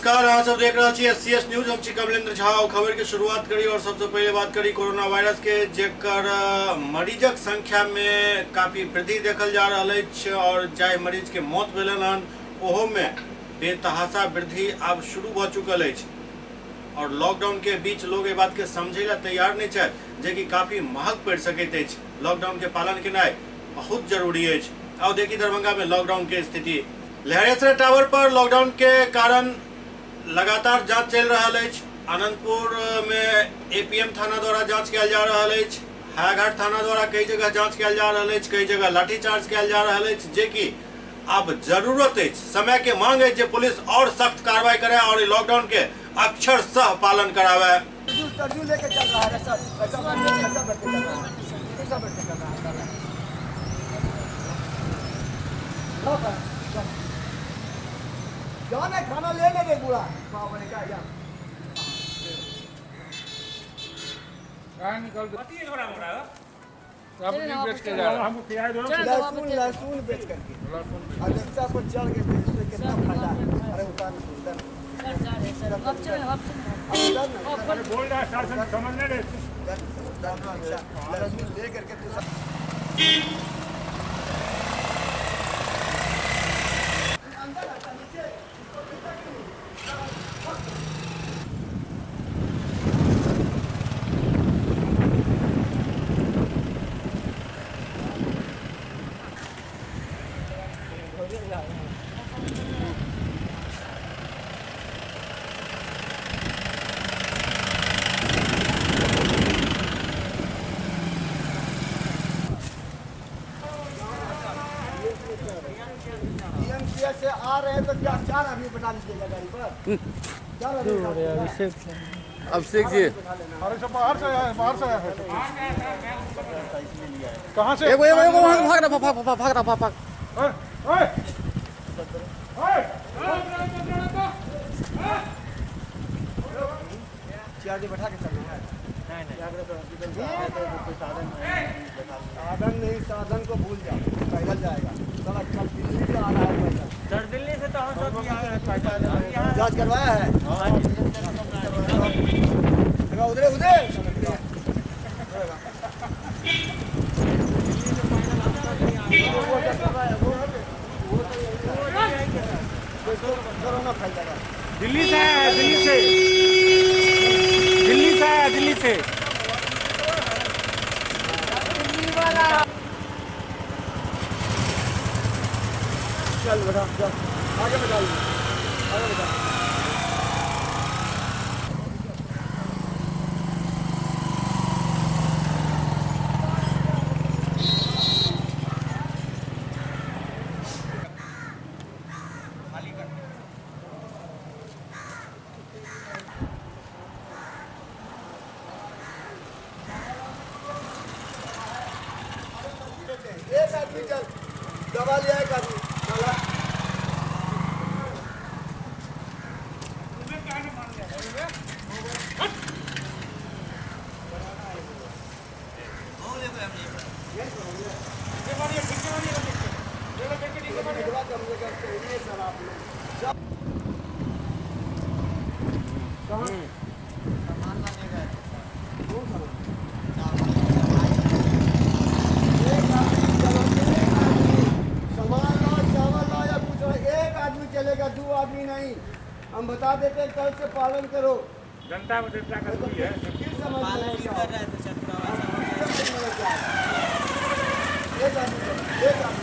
नमस्कार, अहाँ सब देख रहा छी एससीएस न्यूज। हम छी कमलेंद्र झा। खबर के शुरुआत करी और सबसे पहले बात करी कोरोना वायरस के, जेकर मरीजक संख्या में काफी वृद्धि देखल जा रहा अछि और जाहि मरीज के मौत भेलन हन ओहो में बेतहाशा वृद्धि आब शुरू भ चुकल अछि और लॉकडाउन के बीच लोग ये बात के समझे ला तैयार नहीं छथि जे कि काफी महग पड़ सकैत अछि। लॉकडाउन के पालन केनाइ बहुत जरूरी अछि। और देखी दरभंगा में लॉकडाउन के स्थिति। लहरियासराय टावर पर लॉकडाउन के कारण लगातार जांच चल रहा अछि। आनंदपुर में एपीएम थाना द्वारा जांच कयल जा रहा अछि। हायाघाट थाना द्वारा कई जगह जांच कयल जा रहा अछि, कई जगह लाठीचार्ज कयल जा रहा अछि, जे कि अब जरूरत अछि, समय के मांग अछि जे पुलिस और सख्त कार्रवाई करे और लॉकडाउन के अक्षरशः पालन करावे। लेके चल रहा है सर, पैसा बढ़ते चल रहा है, पैसा बढ़ते चल रहा है। जाना खाना ले ले रे बुढ़ा बाबा ने कहा जा कहां निकल पति एक बड़ा बड़ा सब नहीं बेच के जा रहा हमको किराया दो। लहसुन लहसुन बेच करके और रिक्शा पर चढ़ के बेच कितना फायदा। अरे उतार उतार सर जा रहे सर, अब चलो अब चलो। अरे बोल रहा है सर, समझ नहीं रहे। लहसुन ले करके तू से आ रहे हैं तो क्या चार आदमी बैठा लीजिएगा गाड़ी पर? चार आदमी अभिषेक जी, अरे सब बाहर से आया है, बाहर से आया है। कहाँ से? एगो एगो एगो वहाँ भाग रहा, भाग भाग भाग रहा, भाग भाग। ओए ओए चार आदमी बैठा के चलना है। नहीं नहीं, साधन नहीं, साधन को भूल जाओ, पैदल जाएगा साला। कल दिल्ली से आ रहा है पैदल। सर दिल्ली से तो हम सब यहाँ जांच करवाया है। उधर उधर कोरोना फैल जाएगा। दिल्ली से आया है, दिल्ली से, दिल्ली से आया, दिल्ली से। चल बेटा चल, आगे बढ़ा, आगे बढ़ा। एक आदमी चल, दवा लिया एक आदमी चला। सामान लाओ, चावल लाओ या कुछ, एक आदमी चलेगा, दो आदमी नहीं। हम बता देते हैं, कल से पालन करो। जनता को जनता का है, फिर समझ में एक आदमी, एक आदमी।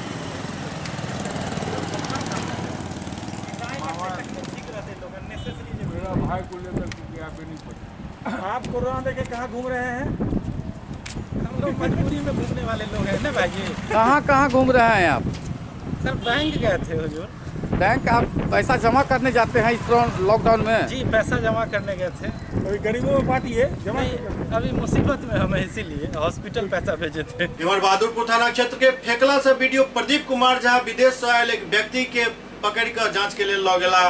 मेरा भाई को लेकर के गया बेनीपट्टी। आप कोरोना लेके कहाँ घूम रहे हैं? हम लोग मजबूरी में घूमने वाले लोग हैं ना भाई। कहाँ कहाँ घूम रहे हैं आप? सर बैंक गए थे हुजूर। बैंक आप पैसा जमा करने जाते हैं इस लॉकडाउन में? जी पैसा जमा करने गए थे। अभी गरीबों में पार्टी है जमा, अभी मुसीबत में हमें इसीलिए हॉस्पिटल पैसा भेजे थे। इधर बहादुरपुर थाना क्षेत्र के फेकला से बीडीओ प्रदीप कुमार झा विदेश से आयल एक व्यक्ति के पकड़ कर जांच के लिए लऽ गेला।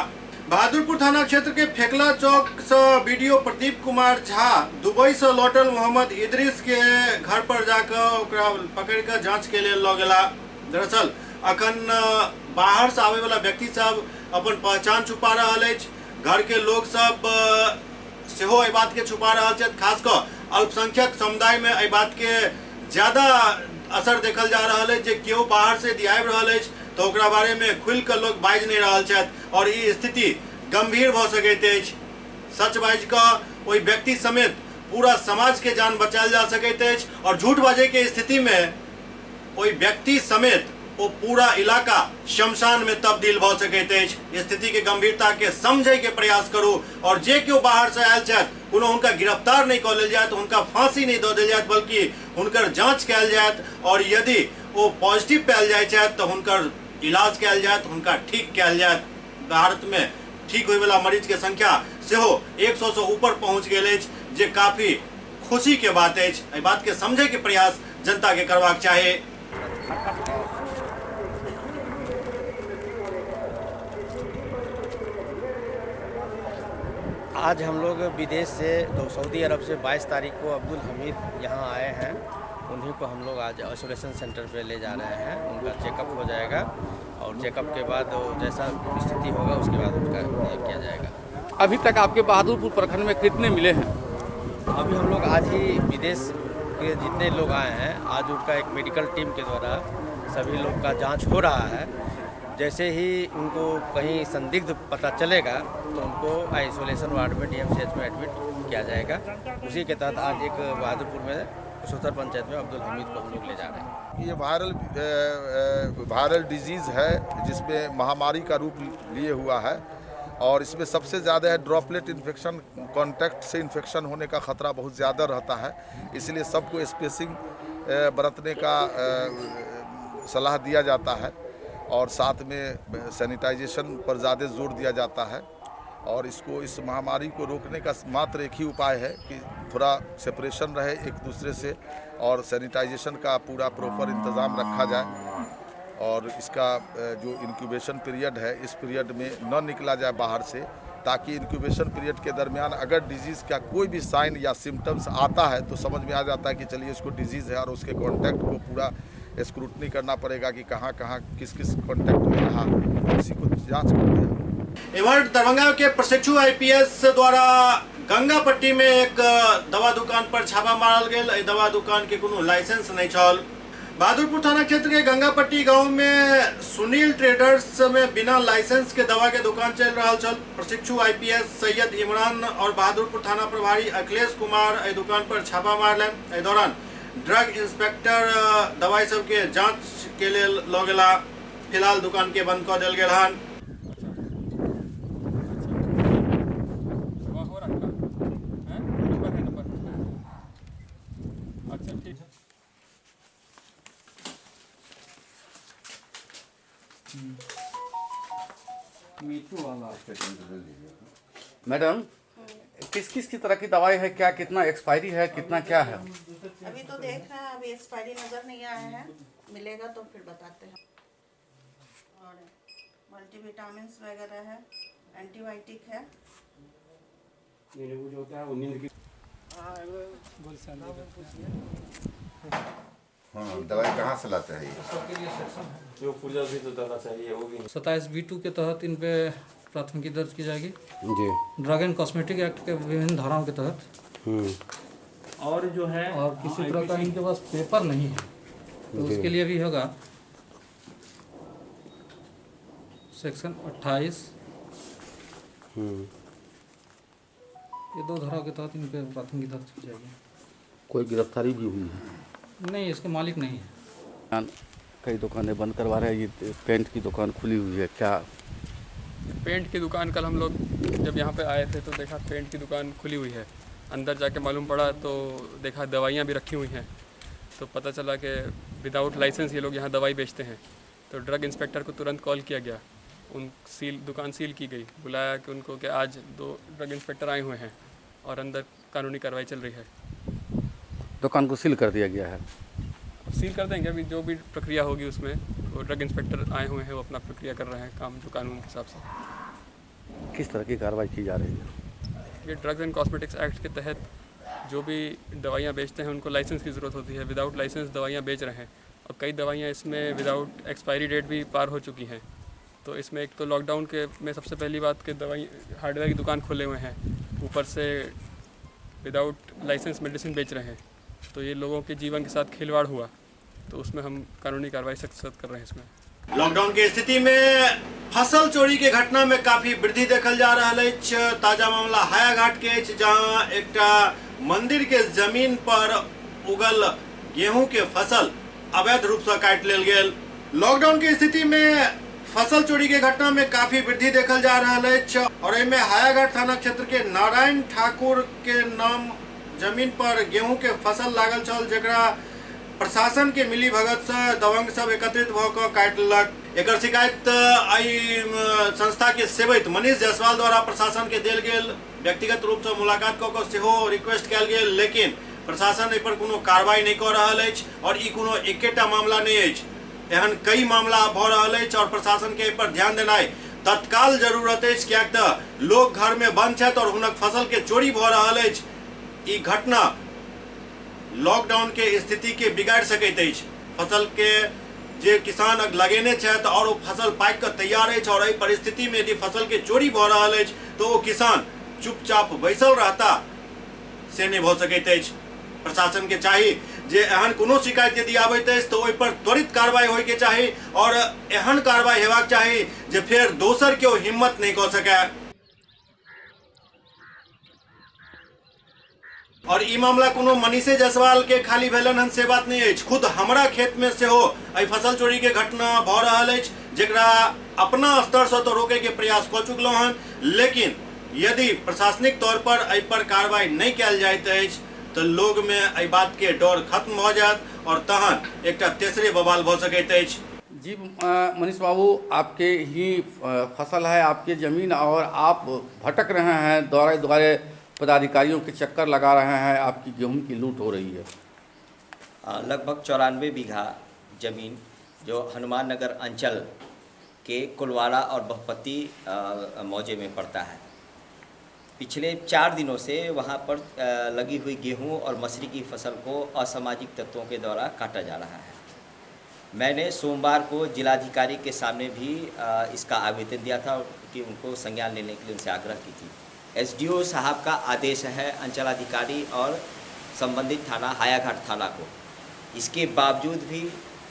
बहादुरपुर थाना क्षेत्र के फेकला चौक से बीडीओ प्रदीप कुमार झा दुबई से लौटल मोहम्मद इद्रिस के घर पर जाकर ओकरा पकड़ कर जांच के लिए लऽ गेला। दरअसल अखन बाहर से आवे वाला व्यक्ति सब अपन पहचान छुपा रहा अछि। घर के लोग सब सेहो एहि बात के छुपा रहल छथि। खास कऽ अल्पसंख्यक समुदाय में एहि बात के ज्यादा असर देखल जा रहल अछि जे केओ बाहर से यदि आबि रहल अछि तऽ ओकरा बारे में खुलि कऽ लोक बाजि नहि रहल छथि और ई स्थिति गंभीर भऽ सकैत अछि। सच बाजि कऽ ओहि व्यक्ति समेत पूरा समाज के जान बचायल जा सकैत अछि और झूठ बाजै के स्थिति में ओहि व्यक्ति समेत ओ पूरा इलाका शमशान में तब्दील भऽ सकैत अछि। स्थिति के गंभीरता के समझै के प्रयास करू और जे केओ बाहर से आयल छथि कोनो हुनका गिरफ्तार नहि कऽ लेल जायत, हुनका फांसी नहि दऽ देल जायत, बल्कि हुनकर जांच कयल जायत और यदि ओ पॉजिटिव पायल जाइत छथि तऽ हुनकर इलाज कयल जायत, हुनका ठीक कयल जायत। भारत में ठीक होयवला मरीज के संख्या सेहो 100 से ऊपर पहुंच गेल अछि, जे काफी खुशी के बात अछि। एहि बात के समझे के प्रयास जनता के करबाक चाही। आज हम लोग विदेश से तो सऊदी अरब से 22 तारीख को अब्दुल हमीद यहाँ आए हैं, उन्हीं को हम लोग आज आइसोलेशन सेंटर पे ले जा रहे हैं। उनका चेकअप हो जाएगा और चेकअप के बाद जैसा स्थिति होगा उसके बाद उनका ये किया जाएगा। अभी तक आपके बहादुरपुर प्रखंड में कितने मिले हैं? अभी हम लोग आज ही विदेश के जितने लोग आए हैं आज उनका एक मेडिकल टीम के द्वारा सभी लोग का जांच हो रहा है। जैसे ही उनको कहीं संदिग्ध पता चलेगा तो उनको आइसोलेशन वार्ड में डीएमसीएच में एडमिट किया जाएगा। उसी के तहत आज एक बहादुरपुर में कुशोत्तर पंचायत में अब्दुल हमीद को हम लोग ले जा रहे हैं। ये वायरल डिजीज़ है जिसमें महामारी का रूप लिए हुआ है और इसमें सबसे ज़्यादा है ड्रॉपलेट इन्फेक्शन, कॉन्टैक्ट से इन्फेक्शन होने का ख़तरा बहुत ज़्यादा रहता है, इसलिए सबको स्पेसिंग बरतने का सलाह दिया जाता है और साथ में सैनिटाइजेशन पर ज़्यादा जोर दिया जाता है। और इसको इस महामारी को रोकने का मात्र एक ही उपाय है कि थोड़ा सेपरेशन रहे एक दूसरे से और सैनिटाइजेशन का पूरा प्रॉपर इंतज़ाम रखा जाए और इसका जो इंक्यूबेशन पीरियड है इस पीरियड में न निकला जाए बाहर से, ताकि इंक्यूबेशन पीरियड के दरमियान अगर डिजीज़ का कोई भी साइन या सिम्टम्स आता है तो समझ में आ जाता है कि चलिए इसको डिजीज़ है और उसके कॉन्टैक्ट को पूरा स्क्रूटनी करना पड़ेगा कि कहाँ कहाँ किस किस कॉन्टैक्ट में रहा, उसी को जाँच करते हैं। इमहर दरभंगा के प्रशिक्षु आईपीएस द्वारा गंगापट्टी में एक दवा दुकान पर छापा मारल गेल। एहि दवा दुकान के कोनो लाइसेंस नहीं छल। बहादुरपुर थाना क्षेत्र के गंगापट्टी गांव में सुनील ट्रेडर्स में बिना लाइसेंस के दवा के दुकान चल रहा छल। प्रशिक्षु आईपीएस सैयद इमरान और बहादुरपुर थाना प्रभारी अखिलेश कुमार एहि दुकान पर छापा मारलनि। एहि दौरान ड्रग इंस्पेक्टर दवाई सबके जांच के लेल लऽ गेला। फिलहाल दुकान के बंद कऽ देल गेल हन। मैडम, किस किस की तरह की दवाई है, क्या कितना एक्सपायरी है, कितना क्या है? अभी तो देख रहे हैं, अभी एक्सपायरी नजर नहीं आया है, मिलेगा तो फिर बताते हैं। और मल्टीविटामिन्स वगैरह है, एंटीबायोटिक है। ये जो होता है वो नींद की। हाँ, दवाई कहाँ से लाते हैं ये? जो पुर्जा भी तो दादा चाहिए वो भी। 27B2 के तहत इन पे प्राथमिकी दर्ज की जाएगी जी। ड्रग एंड कॉस्मेटिक एक्ट के विभिन्न धाराओं के तहत। और जो है और किसी तरह का इनके पास पेपर नहीं है तो उसके लिए भी होगा सेक्शन 28। ये दो धाराओं के तहत इन पे प्राथमिकी दर्ज की जाएगी। कोई गिरफ्तारी भी हुई है? नहीं, इसके मालिक नहीं है। कई दुकानें बंद करवा रहे हैं, ये पेंट की दुकान खुली हुई है क्या? पेंट की दुकान कल हम लोग जब यहाँ पे आए थे तो देखा पेंट की दुकान खुली हुई है। अंदर जाके मालूम पड़ा तो देखा दवाइयाँ भी रखी हुई हैं, तो पता चला कि विदाउट लाइसेंस ये लोग यहाँ दवाई बेचते हैं। तो ड्रग इंस्पेक्टर को तुरंत कॉल किया गया, उन सील दुकान सील की गई, बुलाया कि उनको कि आज 2 ड्रग इंस्पेक्टर आए हुए हैं और अंदर कानूनी कार्रवाई चल रही है। दुकान को सील कर दिया गया है? सील कर देंगे, अभी जो भी प्रक्रिया होगी उसमें वो ड्रग इंस्पेक्टर आए हुए हैं, वो अपना प्रक्रिया कर रहे हैं काम जो कानून के हिसाब से। किस तरह की कार्रवाई की जा रही है? ये ड्रग्स एंड कॉस्मेटिक्स एक्ट के तहत जो भी दवाइयाँ बेचते हैं उनको लाइसेंस की ज़रूरत होती है। विदाउट लाइसेंस दवाइयाँ बेच रहे हैं और कई दवाइयाँ इसमें विदाउट एक्सपायरी डेट भी पार हो चुकी हैं। तो इसमें एक तो लॉकडाउन के में सबसे पहली बात कि दवाई हार्डवेयर की दुकान खोले हुए हैं, ऊपर से विदाउट लाइसेंस मेडिसिन बेच रहे हैं, तो ये लोगों के जीवन के साथ खिलवाड़ हुआ, तो उसमें हम कानूनी कार्रवाई सख्त सख्त कर रहे हैं। इसमें लॉकडाउन के स्थिति में फसल चोरी के घटना में काफी वृद्धि देखल जा रहा अछि। ताजा मामला हायाघाट के अछि, जहां एकटा मंदिर के जमीन पर उगल गेहूं के फसल अवैध रूप से काटि लेल गेल। लॉकडाउन के स्थिति में फसल चोरी के घटना में काफी वृद्धि देखल जा रहा अछि और एहिमे हायाघाट थाना क्षेत्र के नारायण ठाकुर के नाम जमीन पर गेहूं के फसल लागल छल, जकरा प्रशासन के मिली भगत से दबंग सब एकत्रित भ क काटि लेलक। एकर शिकायत एहि संस्था के सेवैत मनीष जायसवाल द्वारा प्रशासन के देल गेल। व्यक्तिगत रूप से मुलाकात क क सेहो रिक्वेस्ट कयल गेल, लेकिन प्रशासन एहि पर कोनो कार्रवाई नहीं क रहल अछि और ई कोनो एकेटा मामला नहीं अछि, एहन कई मामला भ रहल अछि और प्रशासन के एहि पर ध्यान देनाइ तत्काल जरूरत अछि, किएक तऽ लोग घर में बंद छथि और हुनक फसल के चोरी भ रहल अछि। ई घटना लॉकडाउन के स्थिति के बिगाड़ सकैत अछि। फसल के जे किसान लगेने छथि और ओ फसल पाकि कऽ तैयार अछि और एहि परिस्थिति में यदि फसल के चोरी भऽ रहल अछि तो ओ किसान चुपचाप बैसल रहता से नहीं भऽ सकैत अछि। प्रशासन के चाही जे एहन कोनो शिकायत यदि आबैत अछि तो ओहि पर त्वरित कार्रवाई होय के चाही और एहन कार्रवाई हेबाक चाही जे फेर दोसर केओ हिम्मत नहीं कऽ सकै। और ई मामला कोनो मनीषे जायसवाल के खाली भेलन हन से बात नहीं अछि, खुद हमरा खेत में सेहो एहि फसल चोरी के घटना भऽ रहल अछि, जेकरा अपना स्तर से तो रोके के प्रयास कऽ चुकलहुँ हन, लेकिन यदि प्रशासनिक तौर पर एहि पर कार्रवाई नहीं कयल जाइत अछि तो लोग में एहि बात के डर खत्म भऽ जायत और तहन एकटा तेसरे बवाल भऽ सकैत अछि। जी मनीष बाबू, आपके ही फसल है, आपके जमीन, और आप भटक रहे हैं, दौरे दौरे पदाधिकारियों के चक्कर लगा रहे हैं, आपकी गेहूं की लूट हो रही है। लगभग 94 बीघा जमीन जो हनुमान नगर अंचल के कुलवाड़ा और बहुपति मौजे में पड़ता है, पिछले 4 दिनों से वहां पर लगी हुई गेहूं और मसरी की फसल को असामाजिक तत्वों के द्वारा काटा जा रहा है। मैंने सोमवार को जिलाधिकारी के सामने भी इसका आवेदन दिया था कि उनको संज्ञान लेने के लिए उनसे आग्रह की थी। एसडीओ साहब का आदेश है अंचलाधिकारी और संबंधित थाना हायाघाट थाना को। इसके बावजूद भी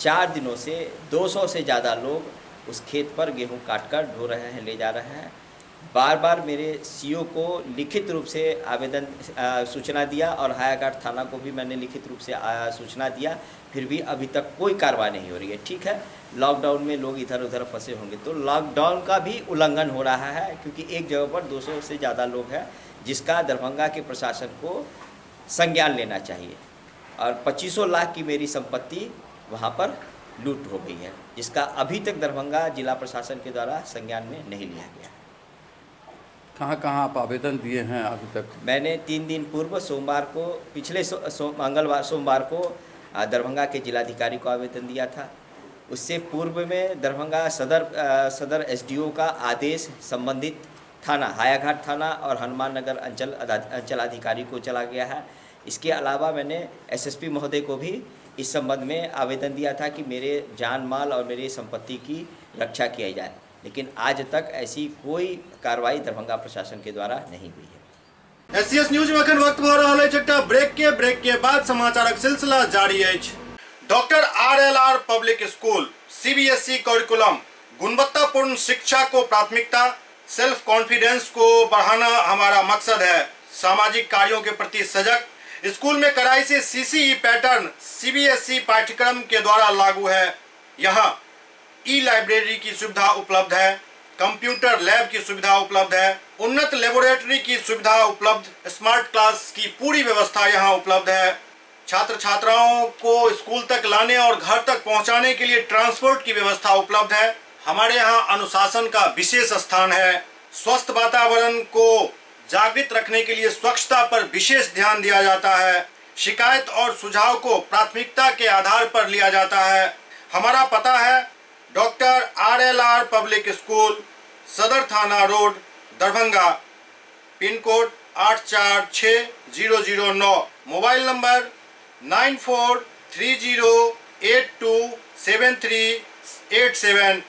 4 दिनों से 200 से ज़्यादा लोग उस खेत पर गेहूं काटकर ढो रहे हैं, ले जा रहे हैं। बार बार मेरे सीओ को लिखित रूप से आवेदन सूचना दिया और हायाघाट थाना को भी मैंने लिखित रूप से सूचना दिया, फिर भी अभी तक कोई कार्रवाई नहीं हो रही है। ठीक है, लॉकडाउन में लोग इधर उधर फंसे होंगे, तो लॉकडाउन का भी उल्लंघन हो रहा है क्योंकि एक जगह पर 200 से ज़्यादा लोग हैं, जिसका दरभंगा के प्रशासन को संज्ञान लेना चाहिए। और 25 लाख की मेरी संपत्ति वहाँ पर लूट हो गई है, जिसका अभी तक दरभंगा जिला प्रशासन के द्वारा संज्ञान में नहीं लिया गया। कहाँ कहाँ आप आवेदन दिए हैं अभी तक? मैंने 3 दिन पूर्व सोमवार को, पिछले मंगलवार सोमवार को दरभंगा के जिलाधिकारी को आवेदन दिया था। उससे पूर्व में दरभंगा सदर एसडीओ का आदेश संबंधित थाना हायाघाट थाना और हनुमान नगर अंचलाधिकारी को चला गया है। इसके अलावा मैंने एसएसपी महोदय को भी इस संबंध में आवेदन दिया था कि मेरे जान माल और मेरी संपत्ति की रक्षा किया जाए, लेकिन आज तक ऐसी कोई कार्रवाई दरभंगा प्रशासन के द्वारा नहीं हुई है। एससीएस न्यूज में अखन वक्त भ रहल अछि एकटा ब्रेक के बाद समाचारक सिलसिला जारी अछि। Doctor RLR public school CBSE curriculum, गुणवत्तापूर्ण शिक्षा को प्राथमिकता, सेल्फ कॉन्फिडेंस को बढ़ाना हमारा मकसद है, सामाजिक कार्यों के प्रति सजग, स्कूल में कड़ाई से सीसीई पैटर्न सीबीएसई पाठ्यक्रम के द्वारा लागू है। यहाँ ई लाइब्रेरी की सुविधा उपलब्ध है, कंप्यूटर लैब की सुविधा उपलब्ध है, उन्नत लेबोरेटरी की सुविधा उपलब्ध, स्मार्ट क्लास की पूरी व्यवस्था यहाँ उपलब्ध है। छात्र छात्राओं को स्कूल तक लाने और घर तक पहुँचाने के लिए ट्रांसपोर्ट की व्यवस्था उपलब्ध है। हमारे यहाँ अनुशासन का विशेष स्थान है। स्वस्थ वातावरण को जागृत रखने के लिए स्वच्छता पर विशेष ध्यान दिया जाता है। शिकायत और सुझाव को प्राथमिकता के आधार पर लिया जाता है। हमारा पता है doctor RLR public school, Sadar थाना road, Darbhanga, pin code 846009, mobile number 9430827387,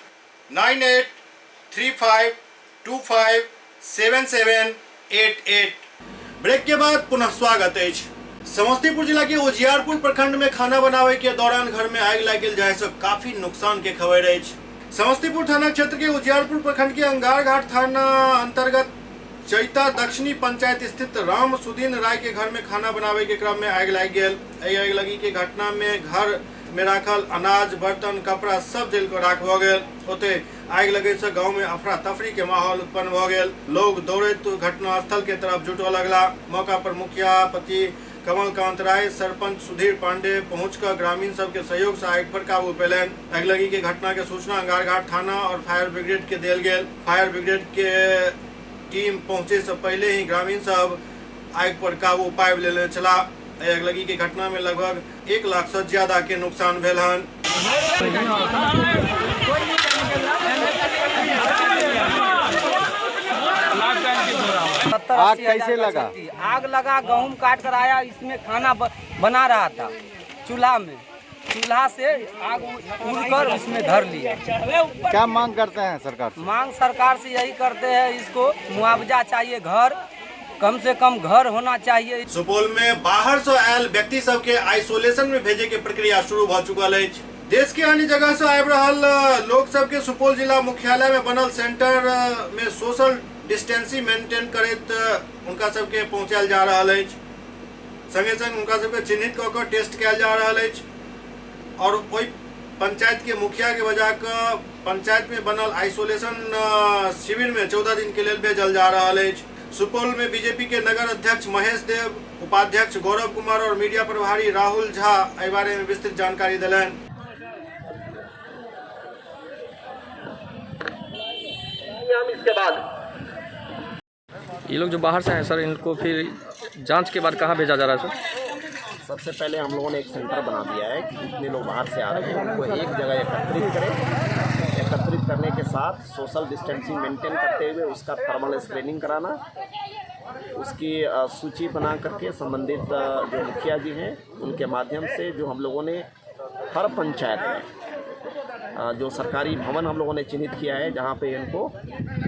98 35 25 77 88। Brake के बाद पुनः स्वागत अछि। समस्तीपुर जिला के उजियारपुर प्रखंड में खाना बनावे के दौरान घर में आगि लागि गेल, जाहि से काफी नुकसान के खबर अछि। समस्तीपुर थाना क्षेत्र के उजियारपुर प्रखंड के अंगारघाट थाना अंतर्गत चैता दक्षिणी पंचायत स्थित राम सुदीन राय के घर में खाना बनावे के क्रम में आगि लागि गेल। एहि आगि लगी के घटना में घर में राखल अनाज, बर्तन, कपड़ा सब जल के राख भ गेल। ओते आगि लगे से गांव में अफरा तफरी के माहौल उत्पन्न भ गेल। लोग दौड़ैत घटनास्थल के तरफ जुटऽ लगला। मौका पर मुखिया पति कमलकांत राय, सरपंच सुधीर पांडे पहुंचकर ग्रामीण सबके सहयोग से आगि पर काबू पेलनि। अगिलगी के घटना के सूचना अंगारघाट थाना और फायर ब्रिगेड के देल गेल। फायर ब्रिगेड के टीम पहुंचे से पहले ही ग्रामीण सब आगि पर काबू पाबि लेने छलाह। अगिलगी के घटना में लगभग 1 लाख से ज्यादा के नुकसान भेल हन। आग कैसे लगा? आग लगा, गहूम काट कर आया, इसमें खाना बना रहा था चूल्हा में, चूल्हा से आग उड़कर उसमें धर लिया। क्या मांग करते हैं सरकार से? मांग सरकार से यही करते हैं, इसको मुआवजा चाहिए, घर कम से कम घर होना चाहिए। सुपौल में बाहर से आयल व्यक्ति सबके आइसोलेशन में भेजे के प्रक्रिया शुरू भ चुकल अछि। देश के अन्य जगह से आबि रहल लोग सबके सुपौल जिला मुख्यालय में बनल सेंटर में सोशल डिस्टेंसिंग मेंटेन करैत उनका सबके पहुँचायल जा रहल अछि। संगे संग उनका सबके चिन्हित कऽ कऽ टेस्ट कयल जा रहल अछि और ओहि पंचायत के मुखिया के बजा कऽ पंचायत में बनल आइसोलेशन शिविर में 14 दिन के लेल भेजल जा रहल अछि। सुपौल में बीजेपी के नगर अध्यक्ष महेश देव, उपाध्यक्ष गौरव कुमार और मीडिया प्रभारी राहुल झा एहि बारे में विस्तृत जानकारी देलनि। इसके बाद ये लोग जो बाहर से हैं सर, इनको फिर जांच के बाद कहाँ भेजा जा रहा है सर? सबसे पहले हम लोगों ने एक सेंटर बना दिया है कि जितने लोग बाहर से आ रहे हैं उनको एक जगह एकत्रित करें। एकत्रित करने के साथ सोशल डिस्टेंसिंग मेंटेन करते हुए उसका थर्मल स्क्रीनिंग कराना, उसकी सूची बना करके संबंधित जो मुखिया जी हैं उनके माध्यम से जो हम लोगों ने हर पंचायत में जो सरकारी भवन हम लोगों ने चिन्हित किया है जहाँ पे इनको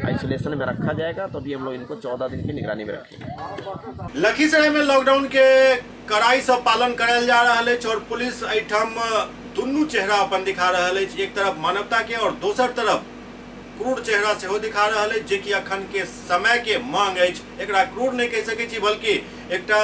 आइसोलेशन में रखा जाएगा, तो अभी हम लोग इनको 14 दिन की निगरानी में रखेंगे। लखीसराय में लॉकडाउन के कड़ाई से पालन करायल जा रहा है और पुलिस एठाम दुनू चेहरा अपन दिखा रहा है। एक तरफ मानवता के और दोसर तरफ क्रूर चेहरा सेहो दिखा रहा है, जे कि अखन के समय के मांग अछि। एकरा क्रूर नहीं कहि सकै छी, बल्कि एकटा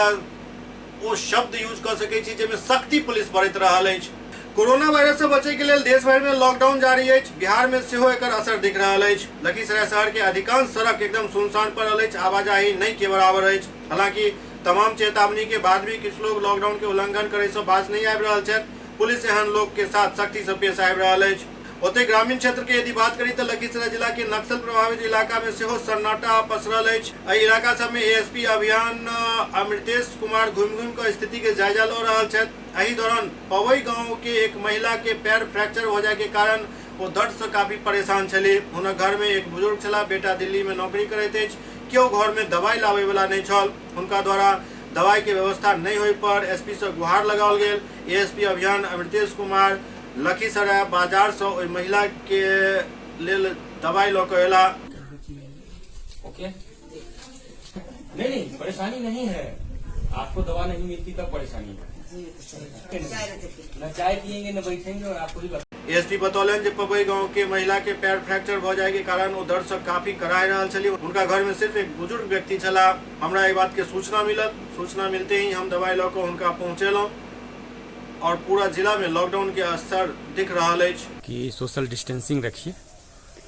ओ शब्द यूज कऽ सकै छी जाहिमे सख्ती पुलिस बरैत रहल अछि। कोरोना वायरस से बचे के लेल देश भर में लॉकडाउन जारी अछि। बिहार में सेहो एकर असर दिख रहल अछि। लखीसराय शहर के अधिकांश सड़क एकदम सुनसान पड़ल अछि, आवाजाही नहीं के बराबर अछि। हालांकि तमाम चेतावनी के बाद भी किछु लोग लॉकडाउन के उल्लंघन करे से बाज नहीं आबि रहल छथि। पुलिस एहन लोग के साथ सख्ती से पेश आबि रहल अछि। ओतहि ग्रामीण क्षेत्र के यदि बात करी तो लखीसराय जिला के नक्सल प्रभावित इलाका में सेहो सन्नाटा पसरल अछि। एहि इलाका सब में एएसपी अभियान अमृतेश कुमार घुमि घुमि कऽ स्थिति के जायजा लऽ रहल छथि। एहि दौरान पवई गांव के एक महिला के पैर फ्रैक्चर हो जाए के कारण वो दर्द से काफी परेशान छली। हुनक घर में एक बुजुर्ग छला, बेटा दिल्ली में नौकरी करैत अछि, केओ घर में दवाई लाबे वाला नहीं छल। हुनका द्वारा दवाई के व्यवस्था नहीं होय पर एसपी से गुहार लगाओल गेल। एएसपी अभियान अमृतेश कुमार लखीसराय बाजार से ओहि महिला के लेल दवाई लऽ कऽ अयला। ओके, नहीं नहीं परेशानी नहीं है, आपको दवा नहीं मिलती तब परेशानी है। न चाय पियेंगे न बैठेंगे और आपको भी। एसपी बतौलनि जे पवई गांव के महिला के पैर फ्रैक्चर भ जाय के कारण ओ दर्द से काफी कराहि रहल छली। हुनका घर में सिर्फ एक बुजुर्ग व्यक्ति छला। हमरा एहि बात के सूचना मिलल, सूचना मिलते ही हम दवाई लऽ कऽ हुनका पहुँचेलहुँ और पूरा जिला में लॉकडाउन के असर दिख रहा है कि सोशल डिस्टेंसिंग रखिए।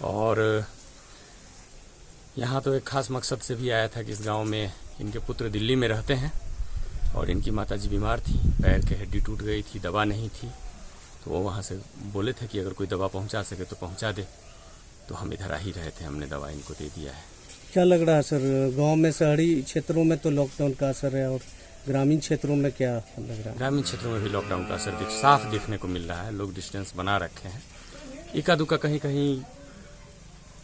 और यहाँ तो एक खास मकसद से भी आया था कि इस गांव में इनके पुत्र दिल्ली में रहते हैं और इनकी माताजी बीमार थी, पैर के हड्डी टूट गई थी, दवा नहीं थी, तो वो वहाँ से बोले थे कि अगर कोई दवा पहुँचा सके तो पहुँचा दे, तो हम इधर आ ही रहे थे, हमने दवा इनको दे दिया है। क्या लग रहा है सर, गाँव में शहरी क्षेत्रों में तो लॉकडाउन का असर है और ग्रामीण क्षेत्रों में क्या लग रहा है? ग्रामीण क्षेत्रों में भी लॉकडाउन का असर साफ देखने को मिल रहा है। लोग डिस्टेंस बना रखे हैं, इक्का दुक्का कहीं कहीं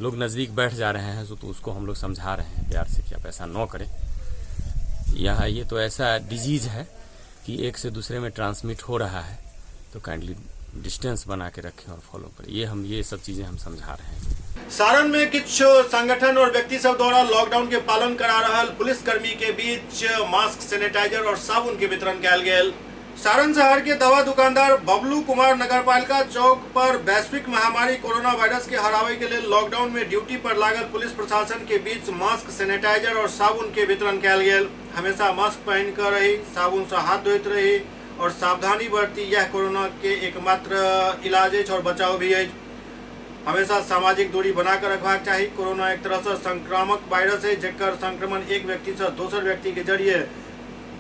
लोग नज़दीक बैठ जा रहे हैं, तो उसको हम लोग समझा रहे हैं प्यार से कि आप ऐसा न करें। यहाँ ये तो ऐसा डिजीज़ है कि एक से दूसरे में ट्रांसमिट हो रहा है, तो काइंडली डिस्टेंस बना के रखें और फॉलो करें। ये सब चीज़ें हम समझा रहे हैं। सारण में किछु संगठन और व्यक्ति सब द्वारा लॉकडाउन के पालन करा रहल पुलिस कर्मी के बीच मास्क, सैनिटाइजर और साबुन के वितरण कयल गेल। सारण शहर के दवा दुकानदार बबलू कुमार नगरपालिका चौक पर वैश्विक महामारी कोरोना वायरस के हरावे के लिए लॉकडाउन में ड्यूटी पर लागल पुलिस प्रशासन के बीच मास्क, सैनिटाइजर और साबुन के वितरण कयल गेल। हमेशा मास्क पहन कर रही, साबुन से हाथ धोइत रही और सावधानी बरती, यह कोरोना के एकमात्र इलाज अछि और बचाव भी अछि। हमेशा सामाजिक दूरी बनाकर रखबाक चाही। कोरोना एक तरह से संक्रामक वायरस है जकर संक्रमण एक व्यक्ति से दोसर व्यक्ति के जरिए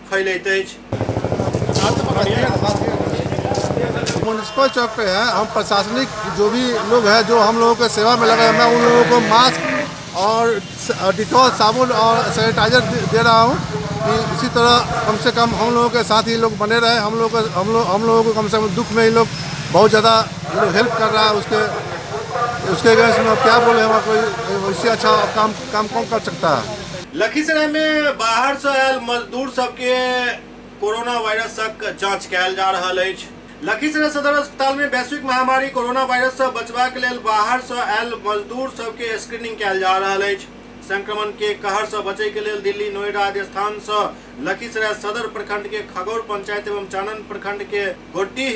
फैलैत अछि। म्युनिसिपल चौक पे है, हम प्रशासनिक जो भी लोग हैं जो हम लोगों के सेवा में लगे हैं, मैं उन लोगों को मास्क और डिटॉल साबुन और सैनिटाइजर दे रहा हूँ कि इसी तरह कम से कम हम लोगों के साथ ही लोग बने रहे। हम लोगों को कम से कम दुख में ही लोग बहुत ज़्यादा लोग हेल्प कर रहा है। उसके अगेंस्ट में क्या बोले, हम कोई इससे अच्छा काम काम कौन कर सकता है। लखीसराय में बाहर से आयल मजदूर सबके कोरोना वायरस तक जांच कयल जा रहल अछि। लखीसराय सदर अस्पताल में वैश्विक महामारी कोरोना वायरस से बचबाक लेल बाहर से आयल मजदूर सबके स्क्रीनिंग कयल जा रहल अछि। संक्रमण के कहर से बचे के लेल दिल्ली, नोएडा आदि स्थान से लखीसराय सदर प्रखंड के खगौर पंचायत एवं चानन प्रखंड के गोड्डी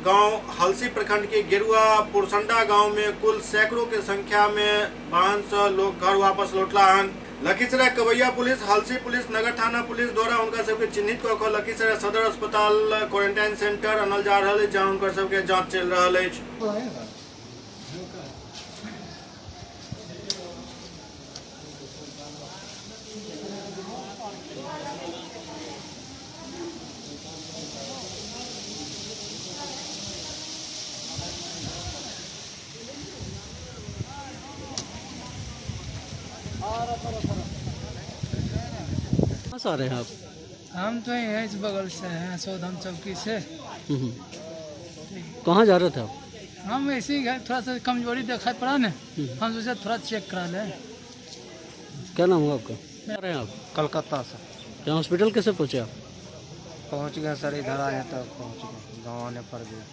गांव, हलसी प्रखंड के गेरुआ पुरसंडा गांव में कुल सैकड़ों के संख्या में वाहन से लोग घर वापस लौटला हन। लखीसराय कवैया पुलिस, हलसी पुलिस, नगर थाना पुलिस द्वारा उनका सबके चिन्हित कऽ कऽ लखीसराय सदर अस्पताल क्वारंटाइन सेंटर अनल जा रहल अछि, जहां हुनकर सबके जांच चलि रहल अछि। कहाँ से आ रहे हैं आप? हम तो यहीं इस बगल से हैं, सौधम चौकी से। कहाँ जा रहे थे आप? हम ऐसे ही थोड़ा सा कमजोरी दिखाई पड़ा ना, हम सोचे थोड़ा चेक करा लें। क्या नाम हुआ आपका? रहे हैं आप? कलकत्ता से। यहाँ हॉस्पिटल कैसे पहुँचे आप? पहुँच गए सर, इधर आए तब पहुँच गए, गाँव आने पर गए।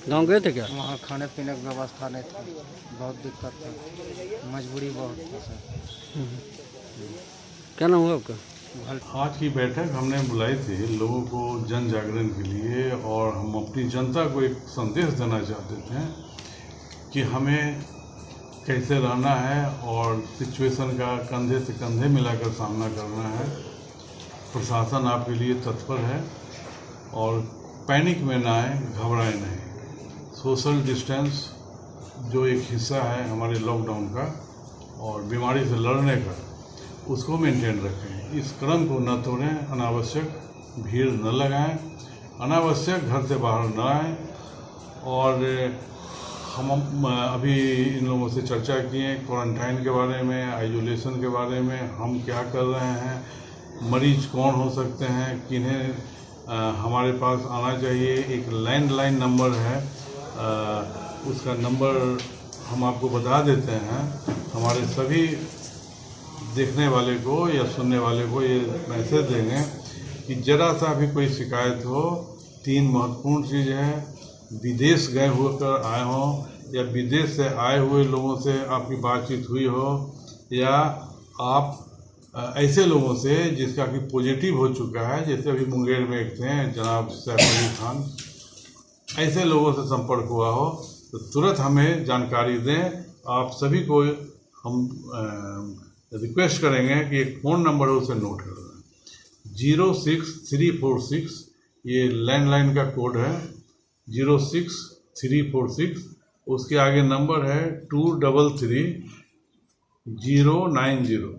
गाँव गए थे क्या? वहाँ खाने पीने की व्यवस्था नहीं थी, बहुत दिक्कत थी, मजबूरी बहुत था सर। क्या नाम हुआ आपका? आज की बैठक हमने बुलाई थी लोगों को जन जागरण के लिए, और हम अपनी जनता को एक संदेश देना चाहते थे कि हमें कैसे रहना है और सिचुएशन का कंधे से कंधे मिलाकर सामना करना है। प्रशासन आपके लिए तत्पर है और पैनिक में ना आए, घबराए नहीं। सोशल डिस्टेंस जो एक हिस्सा है हमारे लॉकडाउन का और बीमारी से लड़ने का, उसको मेंटेन रखें। इस क्रम को न तोड़ें, अनावश्यक भीड़ न लगाएं, अनावश्यक घर से बाहर न आएँ। और हम अभी इन लोगों से चर्चा किए क्वारंटाइन के बारे में, आइसोलेशन के बारे में, हम क्या कर रहे हैं, मरीज कौन हो सकते हैं, किन्हें हमारे पास आना चाहिए। एक लैंडलाइन नंबर है, उसका नंबर हम आपको बता देते हैं। हमारे सभी देखने वाले को या सुनने वाले को ये मैसेज देंगे कि ज़रा सा भी कोई शिकायत हो, तीन महत्वपूर्ण चीज़ है। विदेश गए होकर आए हों या विदेश से आए हुए लोगों से आपकी बातचीत हुई हो, या आप ऐसे लोगों से जिसका कि पॉजिटिव हो चुका है, जैसे अभी मुंगेर में एक थे जनाब सैफ अली खान, ऐसे लोगों से संपर्क हुआ हो तो तुरंत हमें जानकारी दें। आप सभी को हम रिक्वेस्ट करेंगे कि एक फ़ोन नंबर है उसे नोट कर लें, 06346, ये लैंडलाइन का कोड है, 06346। उसके आगे नंबर है 233090।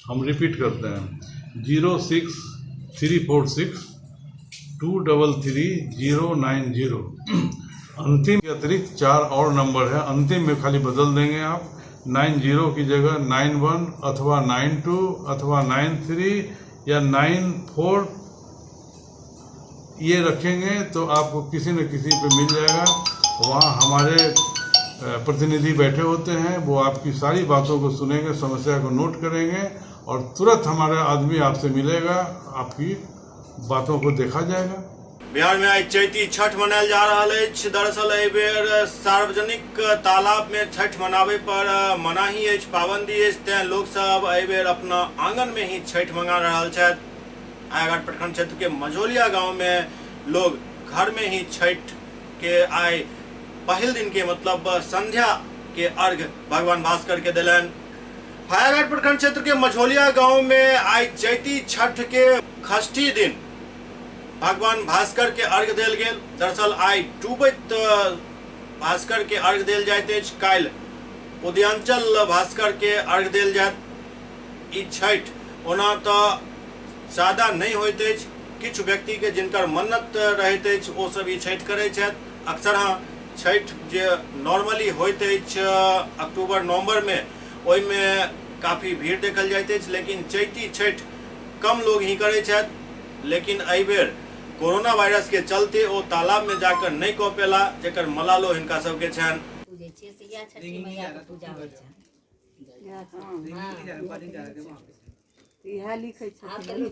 हम रिपीट करते हैं, 06346 233090। अंतिम के अतिरिक्त 4 और नंबर है, अंतिम में खाली बदल देंगे आप, 90 की जगह 91 अथवा 92 अथवा 93 या 94 ये रखेंगे तो आपको किसी न किसी पे मिल जाएगा। वहाँ हमारे प्रतिनिधि बैठे होते हैं, वो आपकी सारी बातों को सुनेंगे, समस्या को नोट करेंगे और तुरंत हमारा आदमी आपसे मिलेगा, आपकी बातों को देखा जाएगा। बिहार में आई चैती छठ मनायल जा रहल अछि। दरअसल एहि बेर सार्वजनिक तालाब में छठ मनावे पर मनाही अछि, पाबंदी अछि, तें लोक सब एहि बेर अपना आंगन में ही छठ मना रहल छथि। हायाघाट प्रखंड क्षेत्र के मझौलिया गांव में लोग घर में ही छठ के आइ पहिल दिन के मतलब संध्या के अर्घ भगवान भास्कर के दिलन। हायाघाट प्रखंड क्षेत्र के मझौलिया गांव में आई चैती छठ के षष्ठी दिन भगवान भास्कर के अर्घ देल गेल। दरअसल आई डूबैत भास्कर के अर्घ देल जाइत अछि, काल्हि उदयांचल भास्कर के अर्घ देल जायत। ई छठ ओना तऽ सादा नहीं होइत अछि, किछु व्यक्ति के जिनकर मन्नत रहैत अछि ओ सब ई छठि करैत छथि। अक्सर हाँ छठि जे नॉर्मली होइत अछि अक्टूबर नवम्बर में, ओहिमे काफ़ी भीड़ देखल जाइत अछि, लेकिन चैती छठि कम लोग ही करैत छथि। लेकिन एहि बेर कोरोना वायरस के चलते ओ तालाब में जाकर नहीं कऽ पेला, जेकर मलालो हिनका सबके छनि। इएह लिखै छथिन।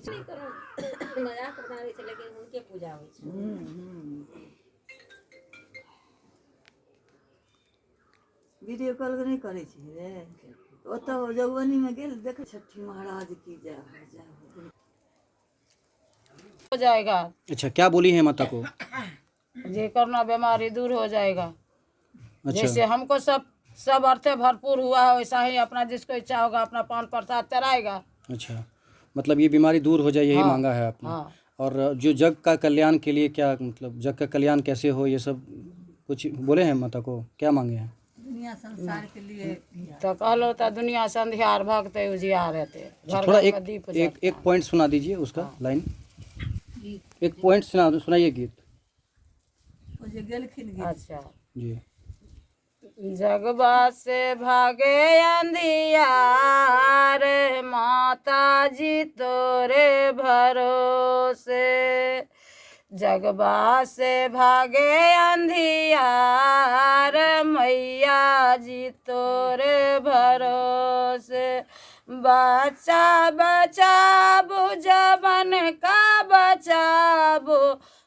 मजाक बना दै छै लेकिन हुनके पूजा होइ छै। वीडियो कॉल नहि करै छी रे, ओतऽ जोगबनी में गेल देख छठी महाराज की जय हो, जय हो हो जाएगा। अच्छा, क्या बोली है माता को? जे कोरोना बीमारी दूर हो जाएगा। अच्छा। जैसे हमको सब सब अर्थे भरपूर हुआ है, वैसा ही अपना जिसको इच्छा होगा अपना पान प्रसाद चढ़ाएगा। अच्छा, मतलब ये बीमारी दूर हो जाए यही हाँ, मांगा है आपने। हाँ। और जो जग का कल्याण के लिए क्या मतलब जग का कल्याण कैसे हो ये सब कुछ बोले हैं माता को, क्या मांगे हैं? दुनिया संसार के लिए तो कहलो तो दुनिया से अंधियार भगते उजियार रहते। अच्छा, थोड़ा एक दीप एक एक पॉइंट सुना दीजिए उसका लाइन, एक पॉइंट सुना सुनाइए गीत। ओ जे गेलखिन गीत। अच्छा जी। जगबा से भागे अंधियार माता जी तोरे भरोसे, जगबा से भागे अंधियार मैया जी तोरे भरोसे, बच्चा बचाबू जवन का बचाबू,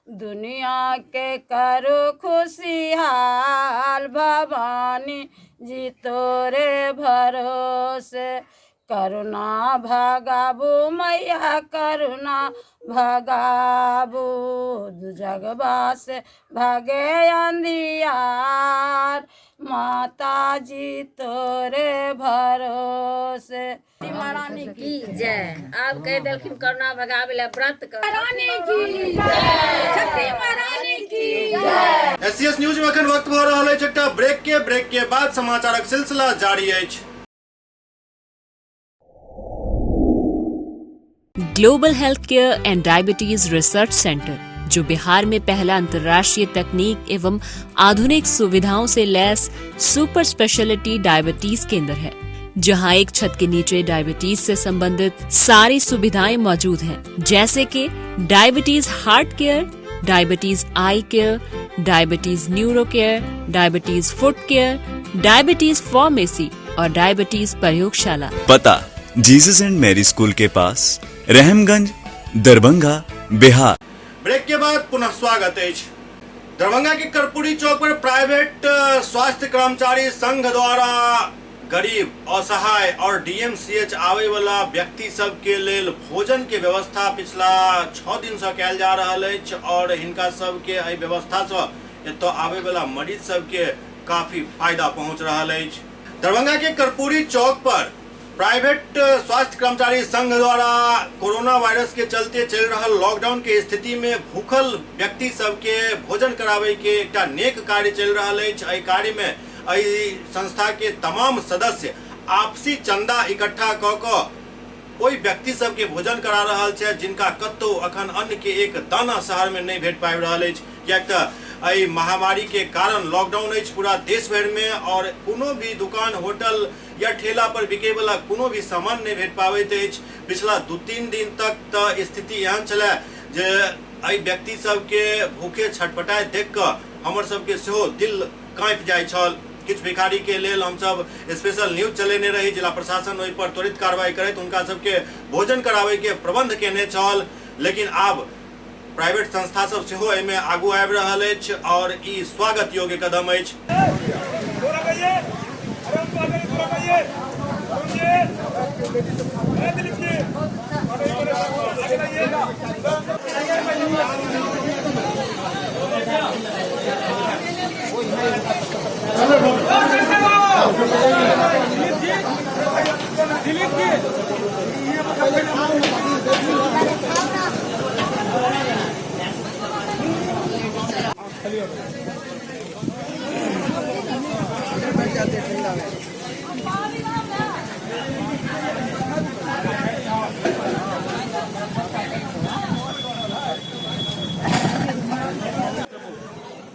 दुनिया के करो खुशहाल भवानी जी तोरे भरोसे, करुणा भगाबू मैया करुणा भगाबू, जगबा से भागे अंधियार माता जी तोरे भरोसे। महारानी की जय। आब कह देलखिन करुणा भगाबै लए व्रत कर। महारानी की जय, छठी महारानी की जय। एससीएस न्यूज में अखन वक्त भऽ रहल अछि एकटा ब्रेक के, ब्रेक के बाद समाचारक सिलसिला जारी अछि। Global health care and diabetes research centre, जो बिहार में पहला अंतर्राष्ट्रीय तकनीक एवं आधुनिक सुविधाओं से लैस सुपर स्पेशलिटी डायबिटीज केंद्र है, जहां एक छत के नीचे डायबिटीज से संबंधित सारी सुविधाएं मौजूद हैं, जैसे कि diabetes heart care, diabetes eye care, diabetes neuro care, diabetes foot care, diabetes pharmacy और डायबिटीज प्रयोगशाला। पता जीसस एंड मैरी स्कूल के पास, रहमगंज, दरभंगा, बिहार। ब्रेक के बाद पुनः स्वागत अछि। दरभंगा के कर्पूरी चौक पर प्राइवेट स्वास्थ्य कर्मचारी संघ द्वारा गरीब, असहाय और डीएमसीएच आवे वाला व्यक्ति सब के लेल भोजन के व्यवस्था पिछला 6 दिन से कैल जा रहल अछि और हिनका सब के एहि व्यवस्था से एतऽ आवे वाला मरीज सब के काफी फायदा पहुंच रहल अछि। दरभंगा के कर्पूरी चौक पर प्राइवेट स्वास्थ्य कर्मचारी संघ द्वारा कोरोना वायरस के चलते चल रहा लॉकडाउन के स्थिति में भूखल व्यक्ति सबके भोजन करावे के एकटा नेक कार्य चल रहा अछि। एहि कार्य में एहि संस्था के तमाम सदस्य आपसी चंदा इकट्ठा कऽ कऽ ओहि व्यक्ति सबके भोजन करा रहल छथि जिनका कतौ अखन अन्न के एक दाना शहर में नहीं भेट पाबि रहल अछि, किएक तऽ एहि महामारी के कारण लॉकडाउन अछि पूरा देश भरि में और कोनो भी दुकान, होटल या ठेला पर बिके वाला कोनो भी सामान नहीं भेट पाबैत अछि। पिछला 2-3 दिन तक तऽ स्थिति एहन छलै जे एहि व्यक्ति सबके भूखे छटपटाइत देख कऽ हमर सबके सेहो दिल काँपि जाइ छल। किछु भिखारी के लेल हमसब स्पेशल न्यूज चलेने रही, जिला प्रशासन ओहि पर त्वरित कार्रवाई करैत हुनका सबके भोजन कराबै के प्रबंध केने छल। लेकिन आब प्राइवेट संस्था सब सेहो एहिमे आगू आबि रहल अछि और ई स्वागत योग्य कदम अछि।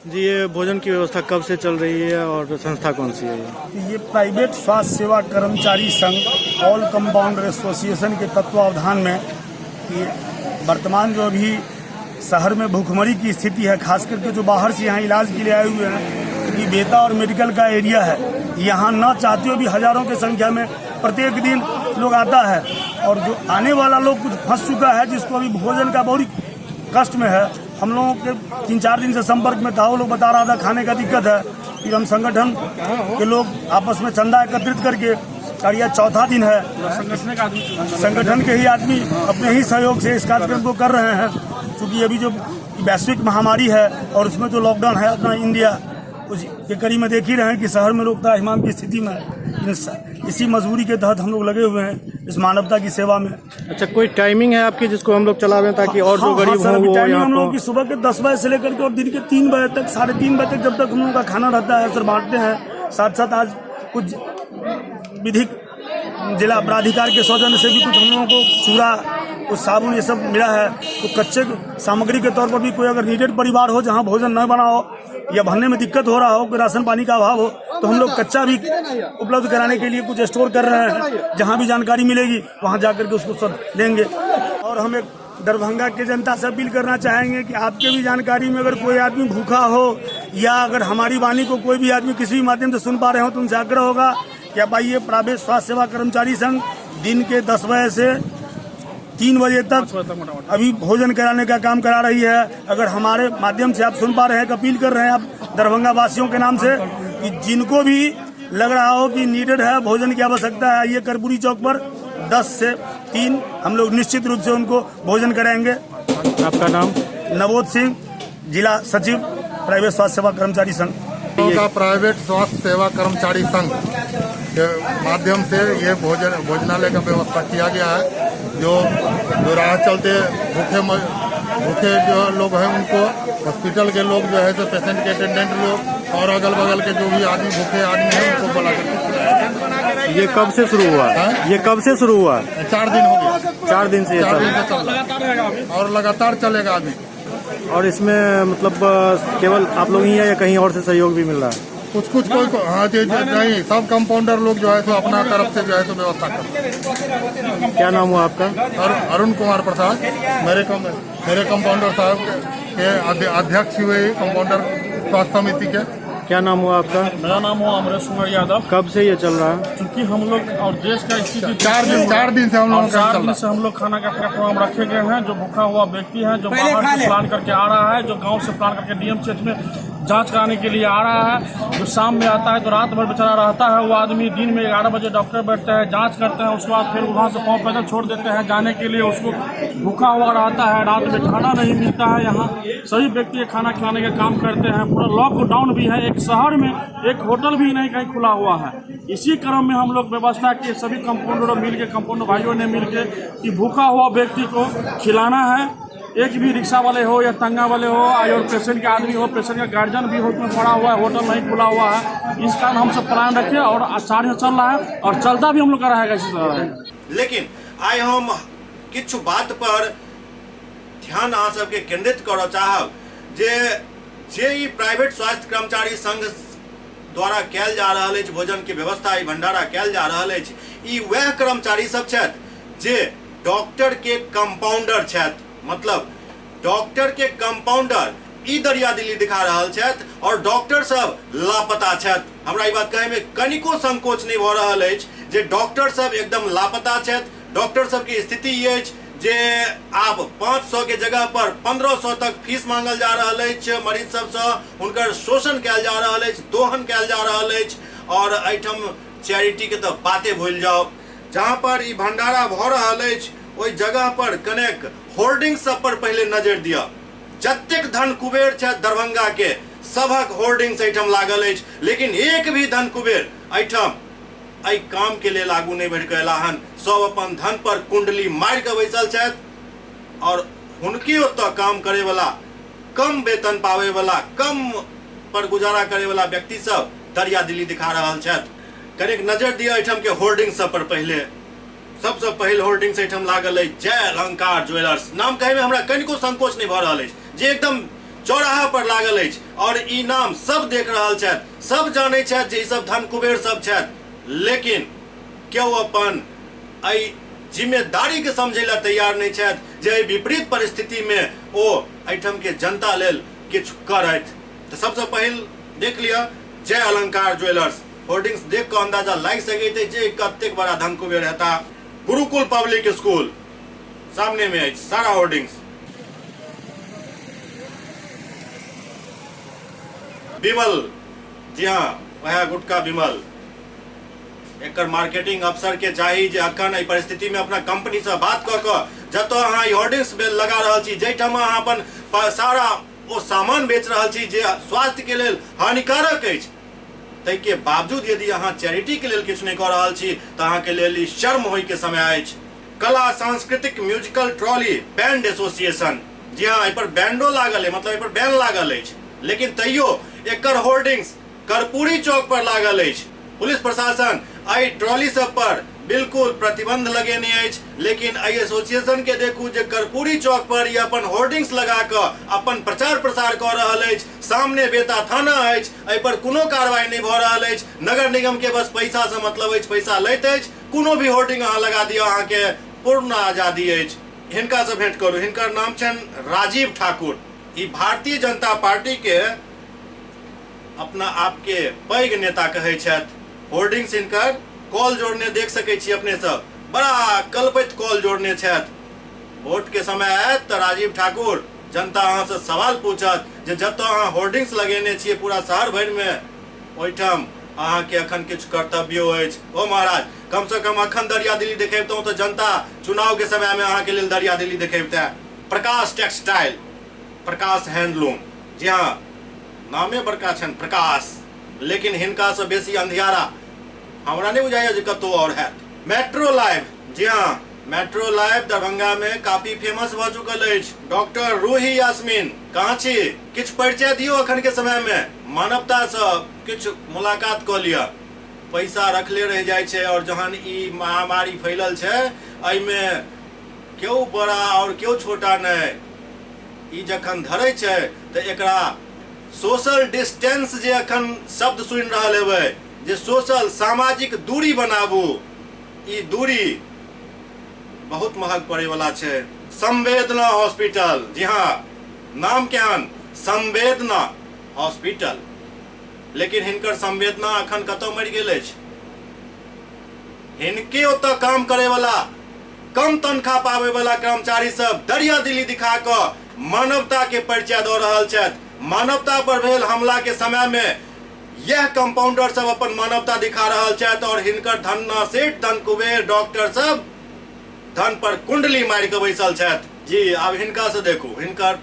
जी, ये भोजन की व्यवस्था कब से चल रही है और संस्था कौन सी है? ये प्राइवेट स्वास्थ्य सेवा कर्मचारी संघ ऑल कंपाउंडर एसोसिएशन के तत्वावधान में ये वर्तमान जो अभी शहर में भूखमरी की स्थिति है, खास करके जो बाहर से यहाँ इलाज के लिए आए हुए हैं, क्योंकि बेता और मेडिकल का एरिया है, यहाँ न चाहते हुए भी हजारों की संख्या में प्रत्येक दिन लोग आता है और जो आने वाला लोग कुछ फंस चुका है, जिसको अभी भोजन का बहुत कष्ट में है। हम लोगों के 3-4 दिन से संपर्क में था, वो लोग बता रहा था खाने का दिक्कत है। फिर हम संगठन के लोग आपस में चंदा एकत्रित करके, और यह चौथा दिन है, संगठन के ही आदमी अपने ही सहयोग से इस कार्यक्रम को कर रहे हैं। क्योंकि अभी जो वैश्विक महामारी है और उसमें जो लॉकडाउन है अपना इंडिया, उसके करीब में देख ही रहे हैं कि शहर में लोग त्राहिमाम की स्थिति में है। इसी मजबूरी के तहत हम लोग लगे हुए हैं इस मानवता की सेवा में। अच्छा, कोई टाइमिंग है आपकी जिसको हम लोग चला रहे हैं ताकि और जो गरीब सर, हो वो टाइमिंग यहाँ हम लोगों की सुबह के 10 बजे से लेकर के और दिन के 3 बजे तक, 3:30 बजे तक, जब तक हम लोगों का खाना रहता है सर बांटते हैं। साथ साथ आज कुछ विधिक जिला प्राधिकार के सौजन्य से भी कुछ हम लोगों को चूड़ा, कुछ साबुन ये सब मिला है। तो कच्चे सामग्री के तौर पर भी कोई अगर नीडेड परिवार हो जहाँ भोजन न बना हो या बनने में दिक्कत हो रहा हो, कोई राशन पानी का अभाव हो, तो हम लोग कच्चा भी उपलब्ध कराने के लिए कुछ स्टोर कर रहे हैं। जहाँ भी जानकारी मिलेगी वहाँ जा करके उसको सब देंगे। और हम एक दरभंगा के जनता से अपील करना चाहेंगे कि आपके भी जानकारी में अगर कोई आदमी भूखा हो या अगर हमारी वाणी को कोई भी आदमी किसी भी माध्यम से सुन पा रहे हो, तो उनसे आग्रह होगा कि आप आइए प्राइवेट स्वास्थ्य सेवा कर्मचारी संघ दिन के 10 बजे से 3 बजे तक अभी भोजन कराने का काम करा रही है। अगर हमारे माध्यम से आप सुन पा रहे हैं, अपील कर रहे हैं आप दरभंगा वासियों के नाम से कि जिनको भी लग रहा हो कि नीडेड है, भोजन की आवश्यकता है, ये कर्पूरी चौक पर 10 से 3 हम लोग निश्चित रूप से उनको भोजन कराएंगे। आपका नाम? नवोद सिंह, जिला सचिव, प्राइवेट स्वास्थ्य सेवा कर्मचारी संघ। का प्राइवेट स्वास्थ्य सेवा कर्मचारी संघ के माध्यम से ये भोजनालय का व्यवस्था किया गया है। जो राह चलते भूखे जो लोग हैं उनको हॉस्पिटल के लोग जो है तो पेशेंट के अटेंडेंट लोग और अगल बगल के जो भी आदमी भूखे आदमी हैं उनको बुला करके। ये कब से शुरू हुआ है? ये कब से शुरू हुआ? 4 दिन हो गया। 4 दिन से ये चल रहा है और लगातार चलेगा अभी। और इसमें मतलब केवल आप लोग ही है या कहीं और से सहयोग भी मिल रहा है? कुछ कुछ कोई हाँ जी नहीं, सब कंपाउंडर लोग जो है सो अपना तरफ से जो है सो व्यवस्था कर। क्या नाम हुआ आपका? अरुण कुमार प्रसाद, मेरे कंपाउंडर साहब के अध्यक्ष हुए कंपाउंडर स्वास्थ्य समिति के। क्या नाम हुआ आपका? मेरा नाम हुआ अमरेश कुमार यादव। कब से ये चल रहा है? क्योंकि हम लोग और देश का स्थिति 4 दिन से हम लोग 4 दिन से हम लोग खाना का प्रोग्राम रखे गए हैं। जो भूखा हुआ व्यक्ति है, जो बाहर से प्लान करके आ रहा है, जो गांव से प्लान करके डीएमसीएच में जांच कराने के लिए आ रहा है, जो शाम में आता है तो रात भर बेचारा रहता है वो आदमी। दिन में 11 बजे डॉक्टर बैठते हैं, जांच करते हैं, उसके बाद फिर वहाँ से पाँव पैदल छोड़ देते हैं जाने के लिए। उसको भूखा हुआ रहता है, रात में खाना नहीं मिलता है। यहाँ सभी व्यक्ति खाना खिलाने का काम करते हैं। पूरा लॉकडाउन भी है, एक शहर में एक होटल भी नहीं कहीं खुला हुआ है। इसी क्रम में हम लोग व्यवस्था किए सभी कंपाउंडरों मिल के, कंपाउंडर भाइयों ने मिल के कि भूखा हुआ व्यक्ति को खिलाना है। एक भी रिक्शा वाले हो या तंगा वाले हो और पेशेंट के आदमी हो, पेशेंट का गार्जियन भी होटल में पड़ा हुआ है, होटल नहीं खुला हुआ है, इस कारण हम सब प्लान रखे और आचार्य चल रहा है और चलता भी हम लोग का रहेगा इसी तरह। लेकिन आइ हम किछु बात पर ध्यान अहाँ सबके केंद्रित करऽ चाहब जे जे ई प्राइवेट स्वास्थ्य कर्मचारी संघ द्वारा कयल जा रहल अछि भोजन के व्यवस्था, ई भंडारा कयल जा रहल अछि, ई वएह कर्मचारी सब छथि जे डॉक्टर के कंपाउंडर छथि। मतलब डॉक्टर के कंपाउंडर ई दरिया दिल्ली दिखा रहल छथि और डॉक्टर सब लापता छथि। हमरा ई बात कहै में कनिको संकोच नहीं भऽ रहल अछि जे डॉक्टर सब एकदम लापता छथि। डॉक्टर सबके स्थिति ई अछि जे आब 500 के जगह पर 1500 तक फीस मांगल जा रहल अछि मरीज सबसँ, हुनकर शोषण कयल जा रहल अछि, दोहन कयल जा रहल अछि। और एहिठाम चैरिटी के तऽ बाते भूलि जाउ। जहाँ पर ई भंडारा भऽ रहल अछि ओहि जगह पर कनेक होर्डिंग सब पर पहिले नजरि दिअ। जतेक धन कुबेर छथि दरभंगा के सभक होर्डिंग्स एहिठाम लागल अछि, लेकिन एक भी धन कुबेर एहिठाम एहि काम के लेल आगू नहि बढ़ि कऽ अयला हन। सब अपन धन पर कुंडली मारि कऽ बैसल छथि और हुनके ओतऽ काम करे वाला, कम वेतन पावे वाला, कम पर गुजारा करे वाला व्यक्ति सब दरिया दिली दिखा रहल छथि। कनेक नजर दिअ एहिठाम के होर्डिंग सब पर। पहिले सबसँ पहिल होर्डिंग्स एहिठाम लागल अछि जय अलंकार ज्वेलर्स। नाम कहै में हमरा कनिको संकोच नहि भऽ रहल अछि, जे एकदम चौराहा पर लागल अछि और ई नाम सब देख रहल छथि, सब जानै छथि जे ई सब धन कुबेर सब छथि, लेकिन केओ अपन एहि जिम्मेदारी के समझै लए तैयार नहि छथि जे एहि विपरीत परिस्थिति में ओ एहिठाम के जनता लेल किछु करथि। तऽ सबसँ पहिल देख लिअ जय अलंकार ज्वेलर्स होर्डिंग्स देख कऽ अंदाजा लागि सकैत अछि जे कतेक बड़ा धन कुबेर हेता। गुरुकुल पब्लिक स्कूल सामने में अछि सारा होर्डिंग्स। विमल, जी हाँ वएह गुटका विमल, एकर मार्केटिंग अफसर के चाही जे अखन एहि परिस्थिति में अपना कंपनी से बात कऽ कऽ जतऽ अहाँ ई होर्डिंग्स लगा रहल छी, जाहिठाम अहाँ अपन सारा ओ सामान बेच रहल छी जे स्वास्थ्य के लेल हानिकारक अछि, ताहिके बावजूद यदि अहाँ चैरिटी के लेल किछु नहि कऽ रहल छी तऽ अहाँके लेल ई शर्म होइके समय अछि। कला सांस्कृतिक म्यूजिकल ट्रॉली बैंड एसोसिएशन, जी हाँ एहि पर बैंडो लागल अछि, मतलब एहि पर बैन लागल अछि, लेकिन तैयो एकर होर्डिंग्स कर्पूरी चौक पर लागल अछि। पुलिस प्रशासन एहि ट्रॉली सब पर बिल्कुल प्रतिबंध लगेने अछि, लेकिन एहि एसोसिएशन के देखू जे कर्पूरी चौक पर ई अपन होर्डिंग्स लगा कऽ अपन प्रचार प्रसार कऽ रहल अछि। सामने बेता थाना अछि, एहि पर कोनो कार्रवाई नहि भऽ रहल अछि। नगर निगम के बस पैसा से मतलब अछि, पैसा लैत अछि, कोनो भी होर्डिंग अहाँ लगा दिअ, अहाँके पूर्ण आजादी अछि। हिनका से भेंट करू, हिनकर नाम छनि राजीव ठाकुर। ई भारतीय जनता पार्टी के अपना आप के पैघ नेता कहै छथि। होर्डिंग्स हिनकर कॉल जोड़ने देख सकै छी अपने सब, बड़ा कलपैत कॉल जोड़ने छथि। वोट के समय आयत तऽ राजीव ठाकुर जनता अहाँ से सवाल पूछत जे जतऽ अहाँ होर्डिंग्स लगेने छियै पूरा शहर भरि में, ओहिठाम अहाँके अखन किछु कर्तव्यो अछि। ओ महाराज, कम से कम अखन दरिया दिली देखेबतहुँ तऽ जनता चुनाव के समय में अहाँके लेल दरिया दिली देखेबतै। प्रकाश टेक्सटाइल, प्रकाश हैंडलूम, जी हाँ नामे बड़का छनि प्रकाश, लेकिन हिनका से बेसी अंधियारा हमरा नहि बुझाइया जे कतौ और हैत। मेट्रो लाइव, जी हाँ मेट्रो लाइव दरभंगा में काफी फेमस भऽ चुकल अछि। डॉक्टर रूही यास्मीन कहाँ छी, किछु परिचय दियौ अखन के समय में, मानवता से किछु मुलाकात कऽ लिअ। पैसा रखले रहि जाइ छै और जहन ई महामारी फैलल छै एहिमे केओ बड़ा और केओ छोटा नहि, ई जखन धरै छै तऽ एकरा सोशल डिस्टेंस जे अखन शब्द सुनि रहल हेबै जे सोशल सामाजिक दूरी बनाबू, ई दूरी बहुत महग पड़े वाला छै। संवेदना हॉस्पिटल, जी हाँ नाम केहन, संवेदना हॉस्पिटल, लेकिन हिनकर संवेदना अखन कतऽ मरि गेल अछि। हिनके ओतऽ काम करे वाला कम तनख्वाह पावे वाला कर्मचारी सब दरिया दिली दिखा कऽ मानवता के परिचय दऽ रहल छथि। मानवता पर भेल हमला के समय में यह कंपाउंडर सब अपन मानवता दिखा रहल छथि और हिनकर धन्ना सेठ धन कुबेर डॉक्टर सब धन पर कुंडली मारि कऽ बैसल छथि। जी आब हिनका से देखू, हिनकर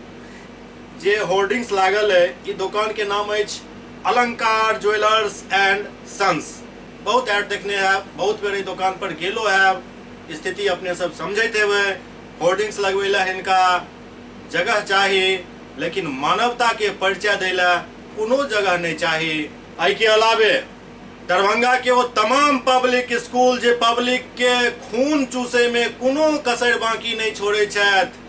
जे होर्डिंग्स लागल है, ई दुकान के नाम अछि अलंकार ज्वेलर्स एंड सन्स। बहुत एड देखने हैब, बहुत बेर एहि दुकान पर गेलो हैब, स्थिति अपने सब समझैत हेबै। होर्डिंग्स लगबै लए हिनका जगह चाही, लेकिन मानवता के परिचय दै लए कोनो जगह नहीं चाही। एहि के अलावे दरभंगा के वो तमाम पब्लिक स्कूल जे पब्लिक के खून चूसे में कोनो कसर बाकी नहीं छोड़े छथि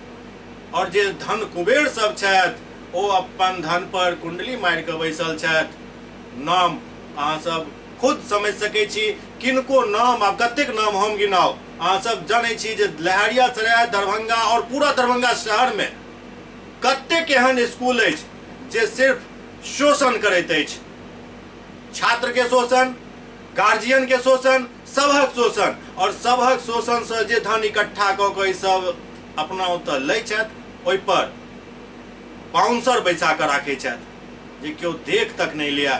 और जे धन कुबेर सब छथि ओ अपन धन पर कुंडली मारि कऽ बैसल छथि। नाम अहाँ सब खुद समझ सकै छी, किनको नाम आब कतेक नाम हम गिनाउ, अहाँ सब जानै छी जे लहेरियासराय दरभंगा और पूरा दरभंगा शहर में कतेक एहन स्कूल अछि जे सिर्फ शोषण करैत अछि, छात्र के शोषण, गार्जियन के शोषण, सबहक शोषण, और सबहक शोषण से जे धन इकट्ठा कऽ कऽ ई सब अपना ओतऽ लै छथि ओहि पर बाउंसर बैसा कऽ राखै छथि जे केओ देख तक नहि लिया।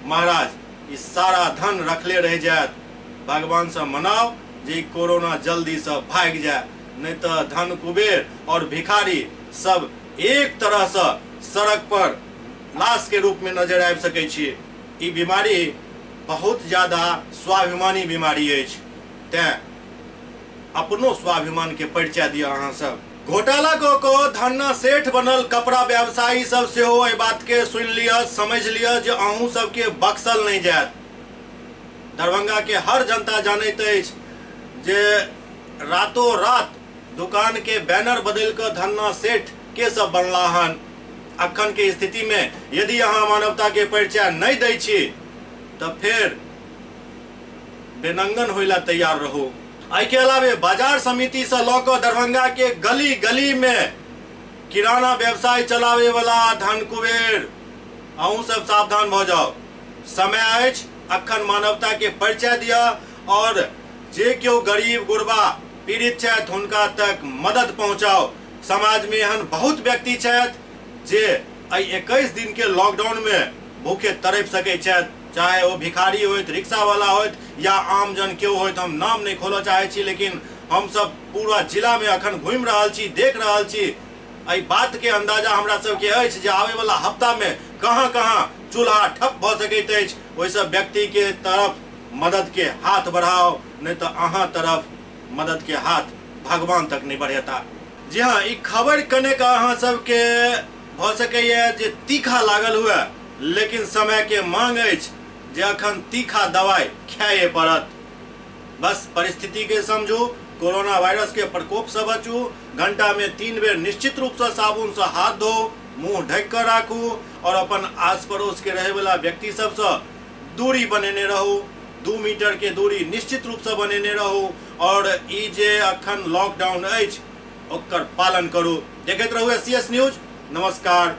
महाराज ई सारा धन रखले रहि जायत। भगवानसँ मनाउ जे ई कोरोना जल्दीसँ भागि जाय, नहि तऽ धन कुबेर और भिखारी सब एक तरहसँ सड़क पर लाश के रूप में नजर आबि सकै छी। ई बीमारी बहुत ज्यादा स्वाभिमानी बीमारी अछि, तें अपनो स्वाभिमान के परिचय दिअ अहाँ सब। घोटाला कऽ कऽ धन्ना सेठ बनल कपड़ा व्यवसायी सब सेहो एहि बात के सुनि लिअ, समझि लिअ जे अहूँ सबके बक्सल नहि जायत। दरभंगा के हर जनता जानैत अछि जे रातों रात दुकान के बैनर बदलि कऽ धन्ना सेठ के सब बनला हन। अखन के स्थिति में यदि अहाँ मानवता के परिचय नहि दै छी तऽ फेर बेनंगन होइला तैयार रहू। एहिके अलावे बाजार समिति से लऽ कऽ दरभंगा के गली गली में किराना व्यवसाय चलावे वाला धन कुबेर अहूँ सब सावधान भऽ जाउ। समय अछि, अखन मानवता के परिचय दिअ और जे केओ गरीब गुरबा पीड़ित छथि हुनका तक मदद पहुंचाउ। समाज में एहन बहुत व्यक्ति छथि जे एहि 21 दिन के लॉकडाउन में भूखे तड़पि सकै छथि, चाहे ओ भिखारी होथि, रिक्शा वाला होथि या आमजन केओ होथि। हम नाम नहि खोलऽ चाहै छी, लेकिन हमसब पूरा जिला में अखन घुमि रहल छी, देख रहल छी। एहि बात के अंदाजा हमरा सबके अछि जे आबे वाला हफ्ता में कहाँ कहाँ चूल्हा ठप भऽ सकैत अछि। ओहि सब व्यक्ति के तरफ मदद के हाथ बढ़ाओ, नहीं तो अहाँ तरफ मदद के हाथ भगवान तक नहीं बढ़ेता। जी हाँ, ई खबर कनेक अहाँ सबके भऽ सकैए जे तीखा लागल हुए, लेकिन समय के मांग अछि जे अखन तीखा दवाई खाए पड़त। बस परिस्थिति के समझू, कोरोना वायरस के प्रकोप से बचू, घंटा में 3 बेर निश्चित रूप से साबुन से हाथ धो, मुंह ढक कर राखू और अपन आस पड़ोस के रहे वाला व्यक्ति सबसे दूरी बनेने रहू। 2 मीटर के दूरी निश्चित रूप से बनेने रहू और ई जे अखन लॉकडाउन अछि ओकर पालन करू। देखैत रहू SCS news. नमस्कार।